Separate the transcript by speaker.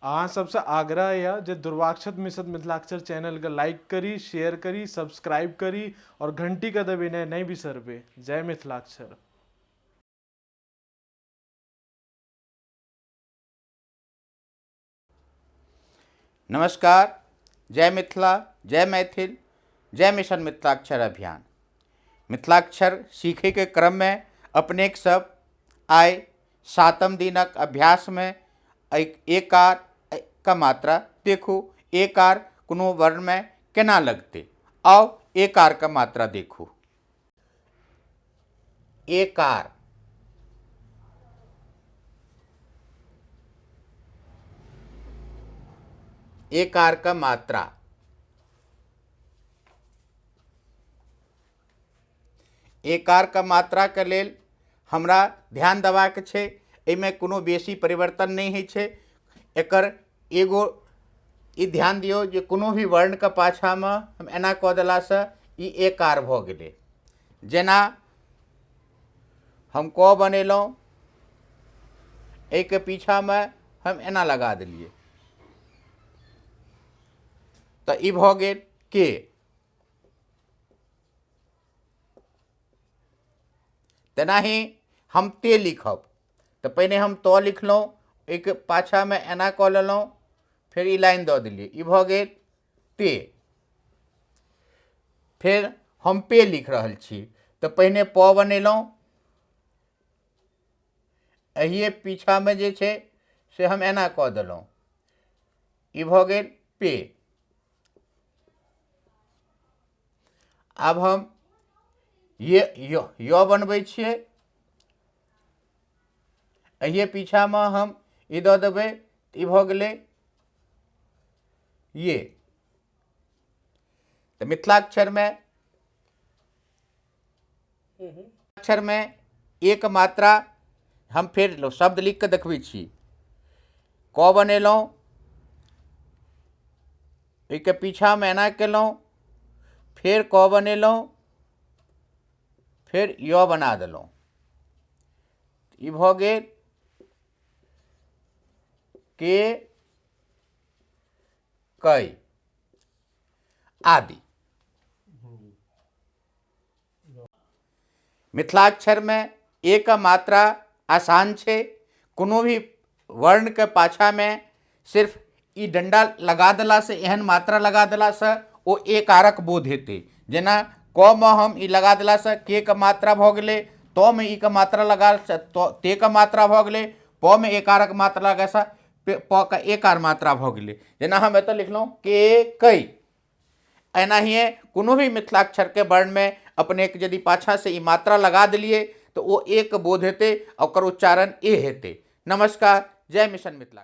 Speaker 1: अहाँ सबसँ आग्रह यऽ जे दुर्वाक्षत मिश्र मिथिलाक्षर चैनलके लाइक करी, शेयर करी, सब्सक्राइब करी और घंटीके दबेनाइ नहि बिसरबै। जय मिथिलाक्षर।
Speaker 2: नमस्कार, जय मिथिला, जय मैथिल, जय मिशन मिथिलाक्षर अभियान। मिथिलाक्षर सीखे के क्रम में अपने सब आइ 7म दिनक अभ्यास में एकार का मात्रा देखू। एकार कोनो वर्ण में केना लगते, आओ एकार का मात्रा देखू। एकार एकार का मात्रा एकार का मात्रा के लेल हमरा ध्यान देबाक छै। एहिमे कोनो बेसी परिवर्तन नहि होइ छै। एकर एगो ई ध्यान दियौ जे कोनो भी वर्णके पाछामे हम एना कऽ देलासँ ई एकार भऽ गेलै। जेना हम क बनेलहुँ, एहिके पीछामे हम एना लगा देलियै तऽ ई भऽ गेल के। तेनाही हम ते लिखब तऽ पहिने हम त लिखलहुँ, एहिके पाछामे एना कऽ लेलहुँ, फेर ई लाइन दऽ देलियै, ई भऽ गेल ते। फेर हम पे लिख रहल छी तऽ पहिने प बनेलहुँ, एहिए पीछामे जे छै से हम एना कऽ देलहुँ, ई भऽ गेल पे। आब हम ये य बनबै छियै, एहिए पीछामे हम ई दऽ देबै, ई भऽ गेलै ये। तऽ मिथिलाक्षरमे अक्षरमे एक मात्रा हम फेर शब्द लिख कऽ देखबै छी। क बनेलहुँ, एहिके पीछामे एना केलहुँ, फेर क बनेलहुँ, फेर य बना देलहुँ, ई भऽ गेल के कै आदि। मिथिलाक्षरमे एक मात्रा आसान छै। कोनो भी वर्णके पाछामे सिर्फ ई डंडा लगा देलासँ, एहन मात्रा लगा देलासँ ओ एकारक बोध हेतै। जेना क मे हम ई लगा देलासँ के के मात्रा भऽ गेलै, त मे ई के मात्रा लगा ते के मात्रा भऽ गेलै, प मे एकारक मात्रा लगासँ प के एकार मात्रा भऽ गेलै। जेना हम एतऽ लिखलहुँ के कै। एनाहिए कोनो भी मिथिलाक्षरके वर्णमे अपनेके यदि पाछाँसँ ई मात्रा लगा देलियै तऽ ओ एक बोध हेतै, ओकर उच्चारण ए हेतै। नमस्कार, जय मिशन मिथिला।